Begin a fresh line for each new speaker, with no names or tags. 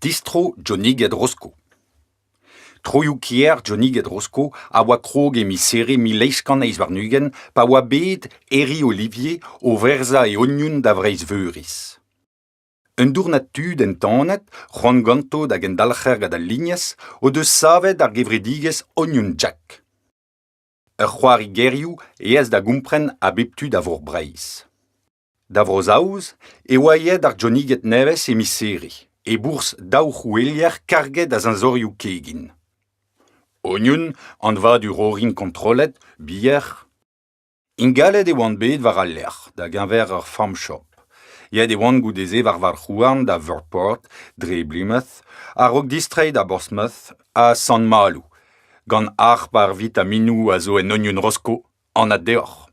Distro Johniged Rosko. Troioù-kaer Johniged Rosko a oa krog e miz Here 1828 pa oa bet Herri Ollivier o werzhañ e ognon da Vreizhveuriz. Un dournad tud entanet, c'hoant ganto da gendalc'her gant al lignez, o deus savet ar gevredigezh Ognon Jack. Ur c'hoari gerioù aes da gompren a bep tu da Vor Breizh. Da Vro-Saoz e oa aet ar Johniged nevez e miz Here, e-bourzh daou c'houelier karget a zeñzorioù kegin. Ognon, anvadur orin kontrollet, bier. Ingalet e oant bet war al lec'h, da-geñver ur farm shop. Aet e oant goude-se war varc'h-houarn da Veurport, dre Plymouth, a-raok distreiñ da Portsmouth ha Sant-Maloù, gant harp ar vitaminoù a zo en ognon Rosko, anat deoc'h.